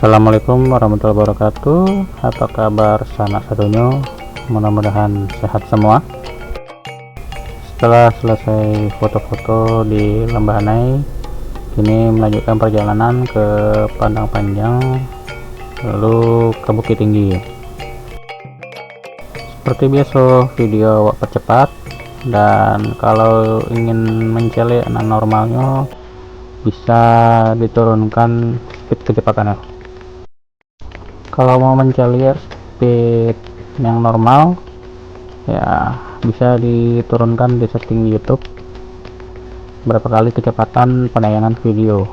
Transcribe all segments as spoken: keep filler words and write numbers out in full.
Assalamualaikum warahmatullahi wabarakatuh. Apa kabar sanak sadonyo? Mudah-mudahan sehat semua. Setelah selesai foto-foto di Lambah Anai, kini melanjutkan perjalanan ke Padang Panjang, lalu ke Bukittinggi. Seperti biaso, video awak percepat, dan kalau ingin mencaliak nan normalnyo, bisa diturunkan speed kecepatannyo. Kalau mau mencaliak speed yang normal, ya, bisa diturunkan di setting YouTube, berapa kali kecepatan penayangan video.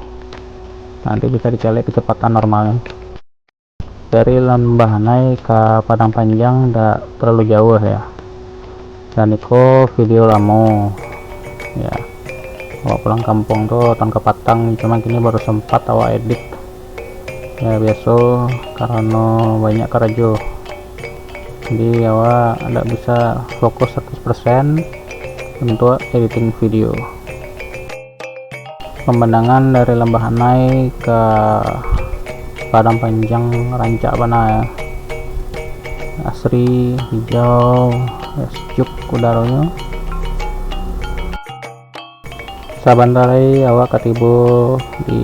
Nanti bisa dicaliak kecepatan normalnyo. Dari Lambah Anai ka Padang Panjang dak terlalu jauh, ya. Dan iko video lamo, ya. Awak pulang kampung tu tahun kapatang, cuma kini baru sempat awak edit. Ya, biaso, karano banyak karajo. Jadi, awak dak bisa fokus seratus persen untuk editing video. Pemandangan dari Lambah Anai ka Padang Panjang rancak bana, ya. Asri, hijau, ya, sejuk udaronyo. Sabanta lai awak ka tibo di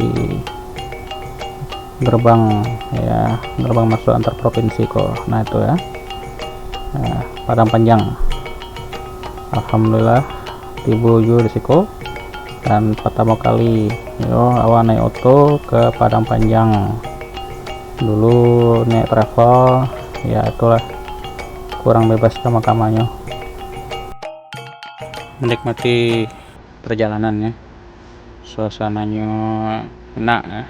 gerbang, ya, gerbang masuk antar provinsi ko. Nah, itu, ya. Nah, Padang Panjang. Alhamdulillah, tibo juo di siko. Dan pertama kali, yo, awak naik oto ke Padang Panjang. Dulu naik travel, ya, itulah, kurang bebas kama-kamanyo. Menikmati perjalanannya, suasananyo enak, ya.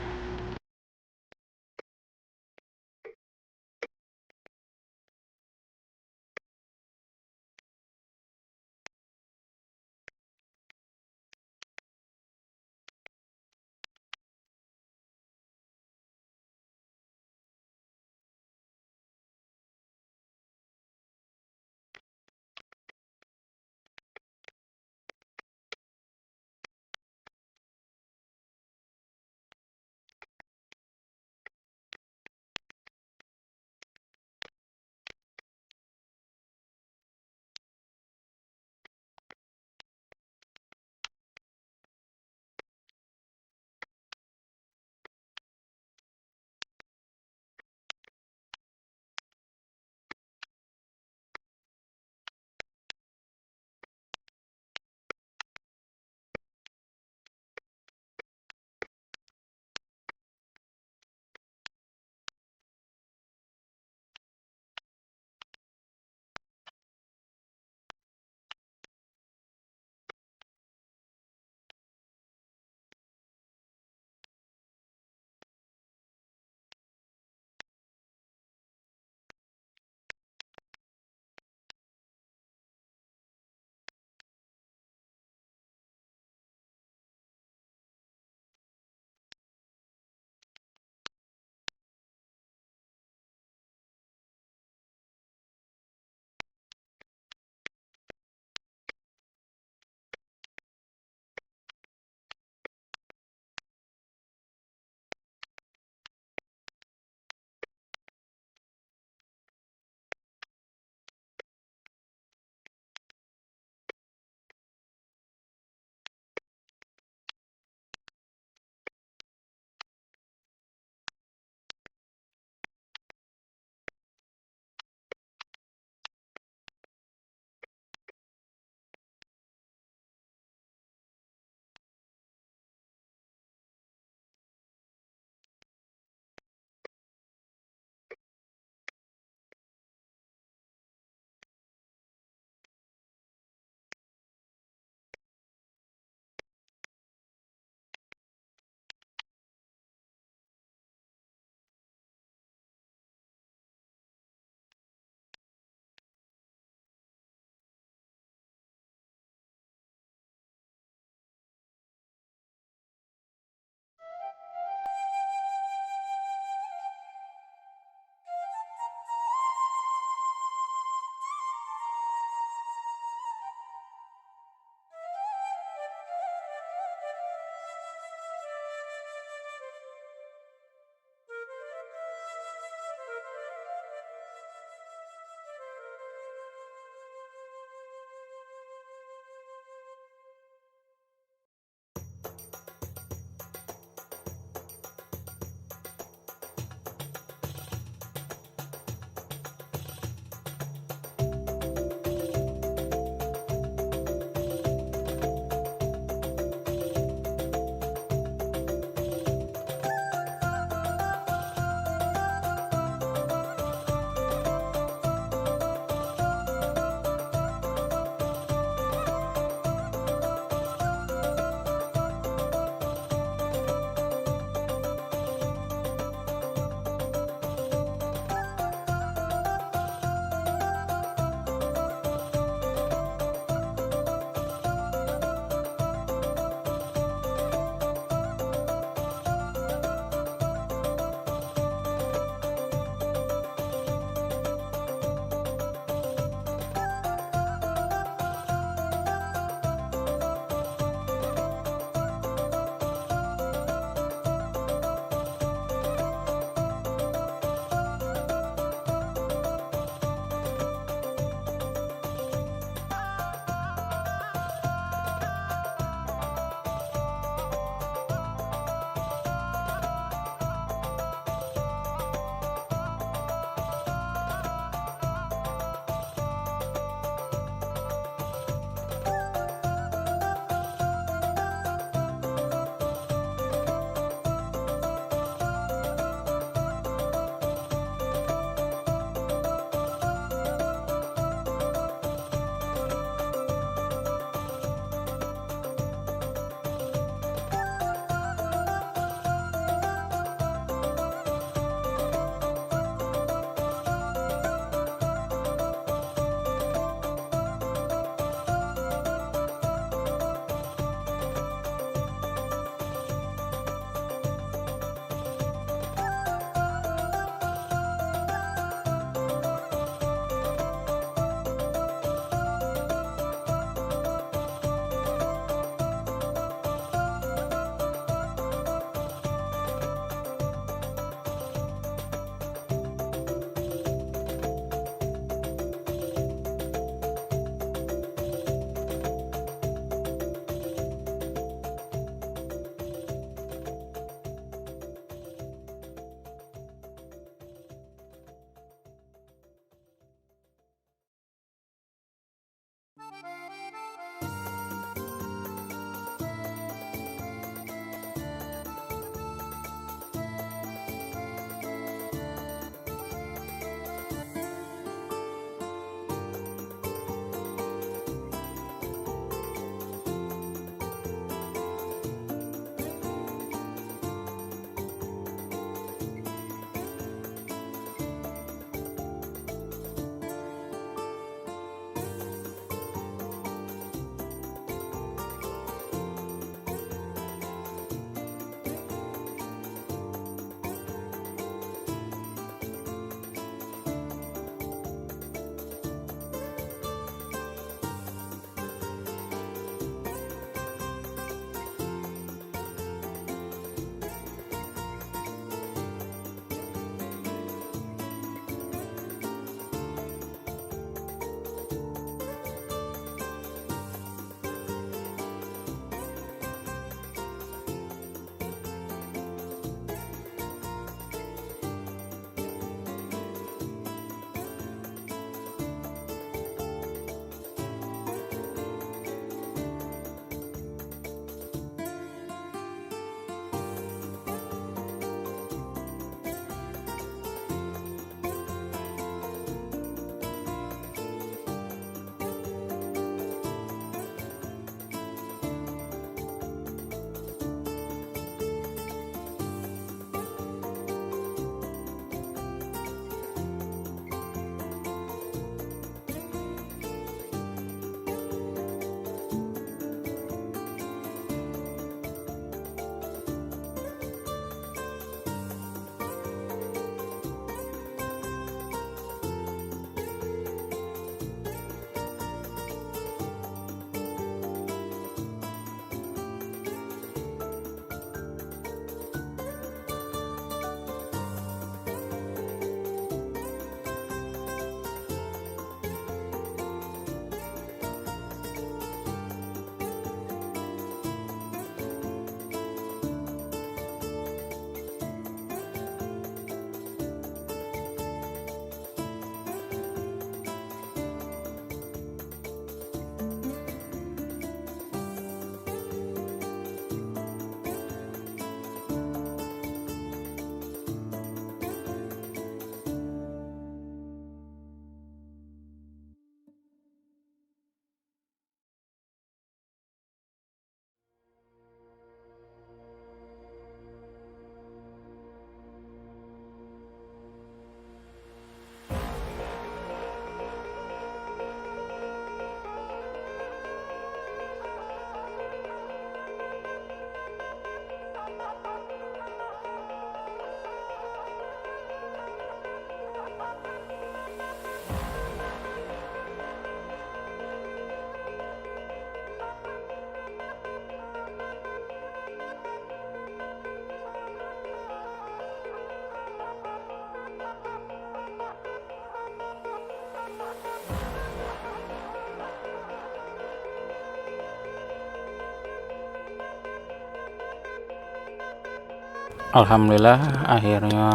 Alhamdulillah, akhirnyo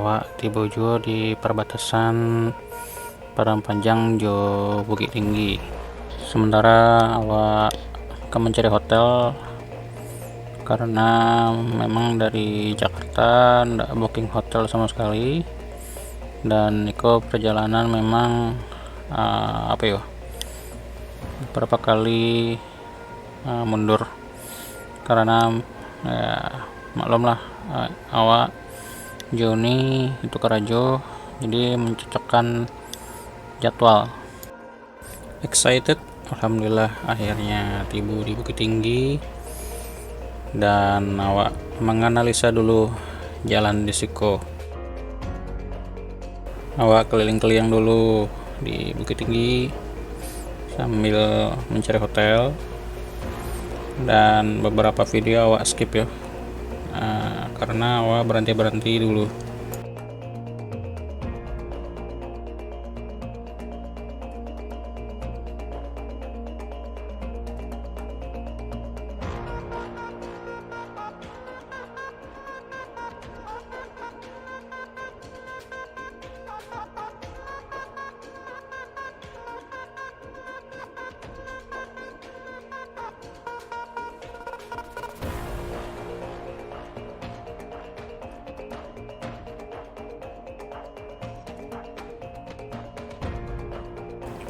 awak tibo juo di parbatasan Padang Panjang jo Bukittinggi. Sementara awak ka mancari hotel, karena memang dari Jakarta ndak booking hotel samo sakali, dan iko perjalanan memang, ah, apo yo, beberapa kali, ah, mundur, karena, ya, maklumlah, ah, awak Juni itu karajo, jadi mencocokkan jadwal. Excited, alhamdulillah, akhirnya tibo di Bukittinggi, dan awak menganalisa dulu jalan di siko. Awak keliling-keliling dulu di Bukittinggi sambil mencari hotel, dan beberapa video awak skip yo, ah, karena awak berhenti-berhenti dulu.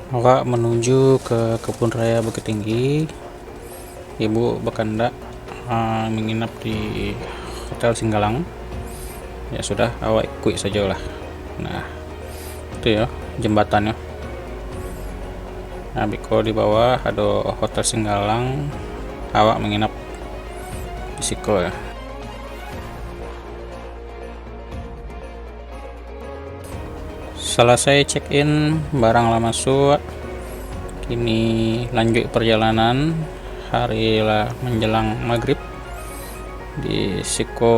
Awak manuju ka Kebun Raya Bukittinggi. Ibu bakandak, ah, manginap di Hotel Singgalang. Ya sudah, awak ikuik sajolah. Nah, itu yo jembatannyo. Nah, biko di bawah ado Hotel Singgalang, awak manginap di siko yo. Salasai check in, barang lah masuak. Kini lanjuik perjalanan, hari lah manjelang magrib. Di siko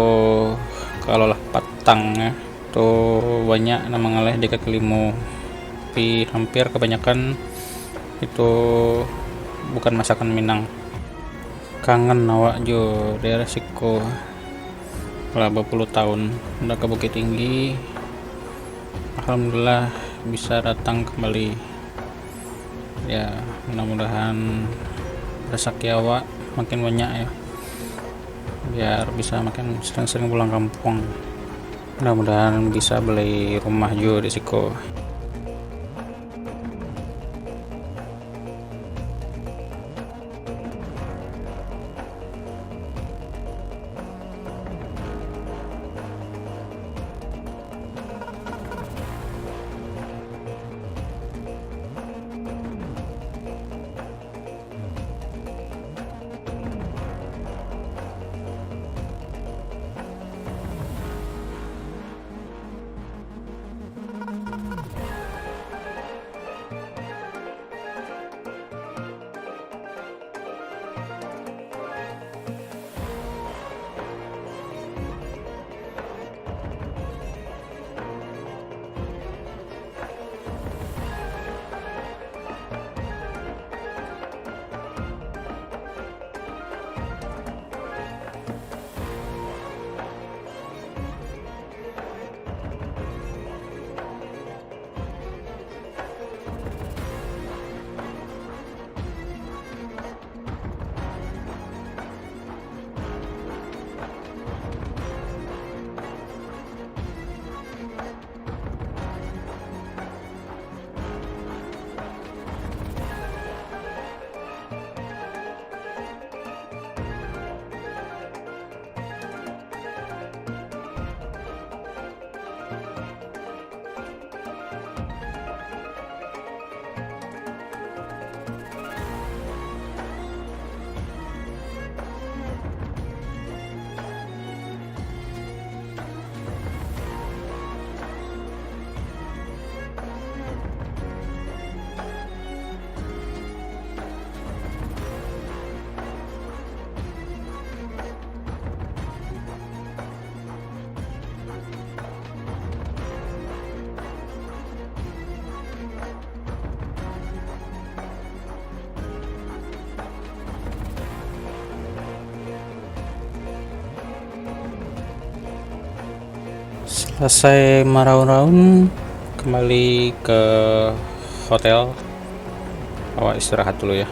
kalau lah patang, eh, tu banyak nan mangaleh di kaki limo. Tapi hampir kabanyakan itu bukan masakan Minang. Kangen awak jo daerah siko. Lah bapuluah tahun ndak ka Bukittinggi. Alhamdulillah bisa datang kembali. Ya, mudah-mudahan rezeki awak makin banyak ya. Biar bisa makin sering-sering pulang kampung. Mudah-mudahan bisa beli rumah juo di siko. Selesai maraun-raun, kembali ke hotel. Awak istirahat dulu ya.